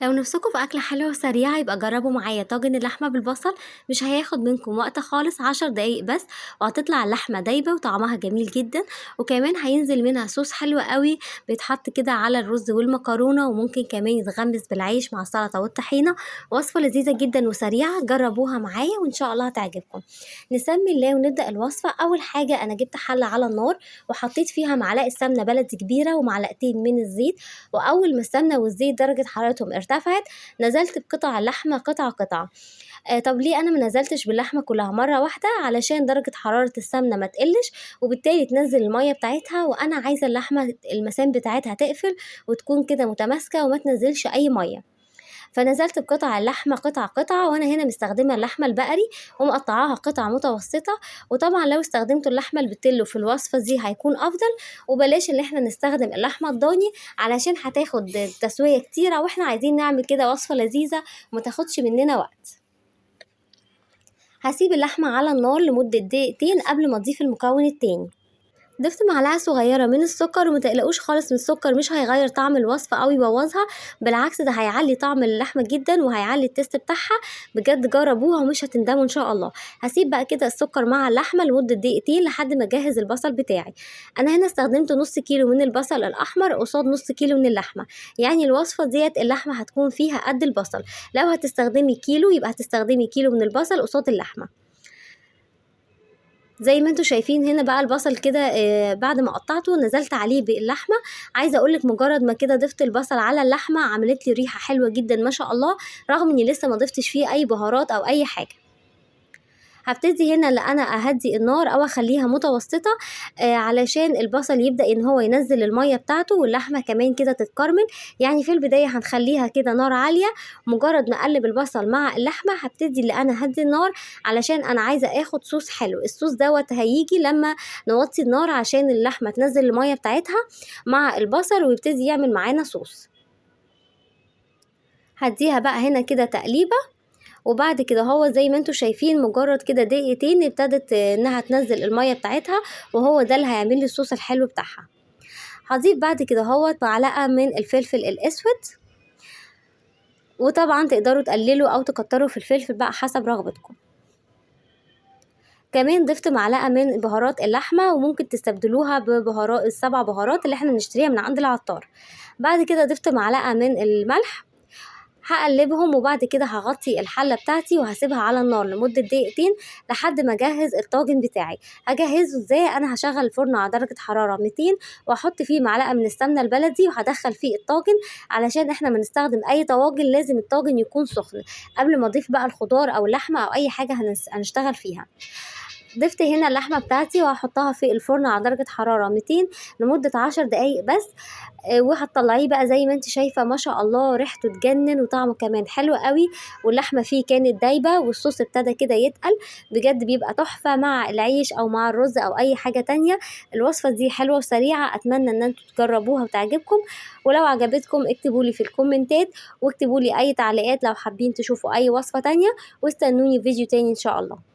لو نفسكم في أكلة حلوة وسريعة يبقى جربوا معايا طاجن اللحمة بالبصل، مش هياخد منكم وقت خالص، 10 دقايق بس، وهتطلع اللحمة دايبة وطعمها جميل جدا، وكمان هينزل منها صوص حلو قوي بيتحط كده على الرز والمكرونة، وممكن كمان يتغمس بالعيش مع السلطة والطحينة. وصفة لذيذة جدا وسريعة، جربوها معايا وإن شاء الله هتعجبكم. نسمي الله ونبدأ الوصفة. أول حاجة أنا جبت حلة على النار وحطيت فيها معلقة سمنة بلدي كبيرة ومعلقتين من الزيت، وأول ما السمنة والزيت درجة حرارتهم ارتفعت نزلت بقطع اللحمة قطعة قطعة. طب ليه أنا ما نزلتش باللحمة كلها مرة واحدة؟ علشان درجة حرارة السمنة ما تقلش وبالتالي تنزل المية بتاعتها، وأنا عايزة اللحمة المسام بتاعتها تقفل وتكون كده متماسكة وما تنزلش أي مية. فنزلت بقطع اللحمة قطعة قطعة، وأنا هنا مستخدمة اللحمة البقري ومقطعاها قطع متوسطة، وطبعا لو استخدمتوا اللحمة البتلو في الوصفة دي هيكون أفضل، وبلاش إن احنا نستخدم اللحمة الضاني علشان هتاخد تسوية كتيرة، واحنا عايزين نعمل كده وصفة لذيذة وما تاخدش مننا وقت. هسيب اللحمة على النار لمدة دقيقتين قبل ما أضيف المكون التاني. ضفت معلقة صغيرة من السكر، وما تقلقوش خالص من السكر، مش هيغير طعم الوصفة أو يبوظها، بالعكس ده هيعلي طعم اللحمة جدا وهيعلي التست بتاعها، بجد جربوها ومش هتندموا إن شاء الله. هسيب بقى كده السكر مع اللحمة لمدة دقيقتين لحد ما أجهز البصل بتاعي. أنا هنا استخدمت نص كيلو من البصل الأحمر قصاد نص كيلو من اللحمة، يعني الوصفة ديت اللحمة هتكون فيها قد البصل، لو هتستخدمي كيلو يبقى هتستخدمي كيلو من البصل قصاد اللحمة. زي ما انتوا شايفين هنا بقى البصل كده، بعد ما قطعته نزلت عليه باللحمه. عايزه اقولك مجرد ما كده ضفت البصل على اللحمة عملت لي ريحه حلوة جدا ما شاء الله، رغم اني لسه ما ضفتش فيه اي بهارات او اي حاجة. هبتدي هنا ان انا اهدي النار او اخليها متوسطه، علشان البصل يبدا ان هو ينزل المية بتاعته واللحمة كمان كده تتكرمل. يعني في البداية هنخليها كده نار عالية، مجرد ما اقلب البصل مع اللحمة هبتدي ان انا اهدي النار علشان انا عايزه اخد صوص حلو. الصوص دوت هيجي لما نوطي النار عشان اللحمة تنزل المية بتاعتها مع البصل ويبتدي يعمل معانا صوص. هديها بقى هنا كده تقليبه، وبعد كده هو زي ما انتوا شايفين مجرد كده دقيقتين ابتدت انها تنزل المية بتاعتها، وهو ده اللي هيعمل لي الصوص الحلو بتاعها. هضيف بعد كده هو معلقه من الفلفل الاسود، وطبعا تقدروا تقللوا او تكتروا في الفلفل بقى حسب رغبتكم. كمان ضفت معلقه من بهارات اللحمة، وممكن تستبدلوها ببهارات السبع بهارات اللي احنا بنشتريها من عند العطار. بعد كده ضفت معلقه من الملح، هقلبهم وبعد كده هغطي الحلة بتاعتي وهسيبها على النار لمدة دقيقتين لحد ما اجهز الطاجن بتاعي. هجهزه ازاي؟ انا هشغل الفرن على درجة حرارة 200 واحط فيه معلقة من السمنة البلدي وهدخل فيه الطاجن، علشان احنا بنستخدم اي طواجن لازم الطاجن يكون سخن قبل ما اضيف بقى الخضار او اللحمة او اي حاجة هنشتغل فيها. ضفت هنا اللحمة بتاعتي وهحطها في الفرن على درجة حرارة 200 لمدة 10 دقايق بس، وهتطلعيه بقى زي ما انت شايفة ما شاء الله ريحته تجنن وطعمه كمان حلو قوي، واللحمة فيه كانت دايبة والصوص ابتدى كده يتقل، بجد بيبقى تحفة مع العيش او مع الرز او اي حاجة تانية. الوصفة دي حلوة وسريعة، اتمنى ان انتوا تجربوها وتعجبكم، ولو عجبتكم اكتبوا لي في الكومنتات واكتبوا لي اي تعليقات لو حابين تشوفوا اي وصفة تانية، واستنوني في فيديو تاني ان شاء الله.